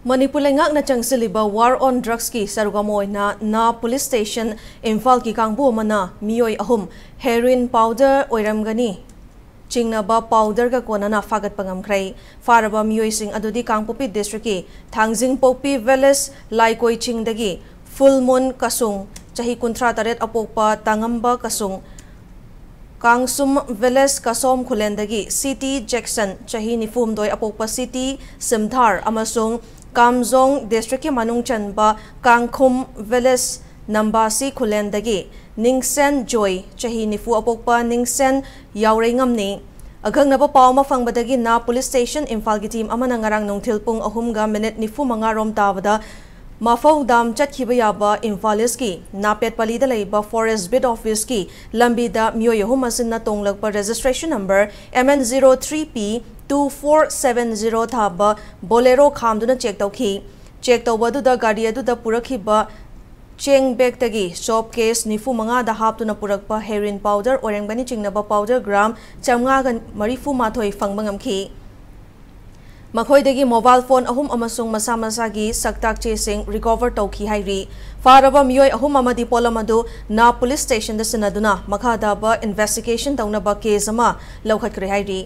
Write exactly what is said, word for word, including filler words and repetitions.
ꯃꯅꯤꯄꯨꯔ ꯂꯩꯉꯥꯛꯅ ꯆꯪꯁꯤꯜꯂꯤꯕ War on Drugsꯀꯤ ꯁꯔꯨꯛ ꯑꯃ ꯑꯣꯏꯅ ꯅꯥ ꯄꯨꯂꯤꯁ ꯁ꯭ꯇꯦꯁꯟ ꯏꯝꯐꯥꯜꯒꯤ ꯀꯥꯡꯕꯨ ꯑꯃꯅ ꯃꯤꯑꯣꯏ ꯑꯍꯨꯝ heroin powder ꯑꯣꯏꯔꯝꯒꯅꯤ ꯆꯤꯡꯅꯕ powderꯒ ꯀꯣꯟꯅꯅ ꯐꯥꯒꯠꯄ ꯉꯝꯈ꯭ꯔꯦ꯫ ꯐꯥꯔꯕ ꯃꯤꯑꯣꯏꯁꯤꯡ ꯑꯗꯨꯗꯤ ꯀꯥꯡꯄꯣꯛꯄꯤ districtꯀꯤ ꯊꯥꯡꯖꯤꯡꯄꯣꯛꯄꯤ village ꯂꯥꯏꯀꯣꯏ ꯆꯤꯡꯗꯒꯤ ꯐꯨꯜꯃꯨꯟ ꯀꯁꯨꯡ, ꯆꯍꯤ ꯀꯨꯟꯊ꯭ꯔꯥ ꯇꯔꯦꯠ ꯑꯄꯣꯛꯄ ꯇꯥꯉꯝꯕ ꯀꯁꯨꯡ, ꯀꯥꯡꯁꯨꯝ village ꯀꯁꯣꯝ ꯈꯨꯂꯦꯟꯗꯒꯤ ꯁꯤꯇꯤ ꯖꯦꯛꯁꯟ, ꯆꯍꯤ ꯅꯤꯐꯨ ꯍꯨꯝꯗꯣꯏ ꯑꯄꯣꯛꯄ ꯁꯤꯇꯤ ꯁꯤꯝꯊꯥꯔ ꯑꯃꯁꯨꯡ ꯀꯥꯝꯖꯣꯡ districtꯀꯤ ꯃꯅꯨꯡ ꯆꯟꯕ ꯀꯥꯡꯈꯨꯝ village ꯅꯝꯕꯥꯁꯤ ꯈꯨꯂꯦꯟꯗꯒꯤ ꯅꯤꯡꯁꯦꯟ ꯖꯣꯏ, ꯆꯍꯤ ꯅꯤꯐꯨ ꯑꯄꯣꯛꯄ ꯅꯤꯡꯁꯦꯟ ꯌꯥꯎꯔꯩꯉꯝꯅꯤ꯫ ꯑꯈꯪꯅꯕ ꯄꯥꯎ ꯑꯃ ꯐꯪꯕꯗꯒꯤ ꯅꯥ ꯄꯨꯂꯤꯁ ꯁ꯭ꯇꯦꯁꯟ ꯏꯝꯐꯥꯜꯒꯤ ꯇꯤꯝ ꯑꯃꯅ ꯉꯔꯥꯡ ꯅꯨꯡꯊꯤꯜ ꯄꯨꯡ ꯑꯍꯨꯝꯒ ꯃꯤꯅꯤꯠ ꯅꯤꯐꯨ ꯃꯉꯥ ꯔꯣꯝ ꯇꯥꯕꯗ ꯃꯐꯧ ꯗꯥꯝ ꯆꯠꯈꯤꯕ ꯌꯥꯕ ꯏꯝꯐꯥꯜ ꯏꯁꯀꯤ ꯅꯥꯄꯦꯠꯄꯂꯤꯗ ꯂꯩꯕ forest beat officeꯀꯤ ꯂꯝꯕꯤꯗ ꯃꯤꯑꯣꯏ ꯑꯍꯨꯝ ꯑꯁꯤꯅ ꯇꯣꯡꯂꯛꯄ registration number M N zero three P two four seven zero ꯊꯥꯕ Bolero ꯈꯥꯝꯗꯨꯅ check ꯇꯧꯈꯤ꯫ Check ꯇꯧꯕ ꯑꯗꯨꯗ ꯒꯥꯔꯤ ꯑꯗꯨꯗ ꯄꯨꯔꯛꯈꯤꯕ ꯆꯦꯡ bagꯇꯒꯤ soap case ꯅꯤꯐꯨ ꯃꯉꯥꯗ ꯍꯥꯞꯇꯨꯅ ꯄꯨꯔꯛꯄ heroin powder ꯑꯣꯏꯔꯝꯒꯅꯤ ꯆꯤꯡꯅꯕ powder gram ꯆꯥꯝꯃꯉꯥꯒ ꯃꯔꯤꯐꯨ ꯃꯥꯊꯣꯏ ꯐꯪꯕ ꯉꯝꯈꯤ꯫ ꯃꯈꯣꯏꯗꯒꯤ mobile phone ꯑꯍꯨꯝ ꯑꯃꯁꯨꯡ ꯃꯁꯥ ꯃꯁꯥꯒꯤ ꯁꯛꯇꯥꯛ ꯆꯦꯁꯤꯡ recover ꯇꯧꯈꯤ ꯍꯥꯏꯔꯤ꯫ ꯐꯥꯔꯕ ꯃꯤꯑꯣꯏ ꯑꯍꯨꯝ ꯑꯃꯗꯤ ꯄꯣꯠꯂꯝ ꯑꯗꯨ ꯅꯥ ꯄꯨꯂꯤꯁ ꯁ꯭ꯇꯦꯁꯟꯗ ꯁꯤꯟꯅꯗꯨꯅ ꯃꯈꯥ ꯇꯥꯕ investigation ꯇꯧꯅꯕ case ꯑꯃ ꯂꯧꯈꯠꯈ꯭ꯔꯦ ꯍꯥꯏꯔꯤ꯫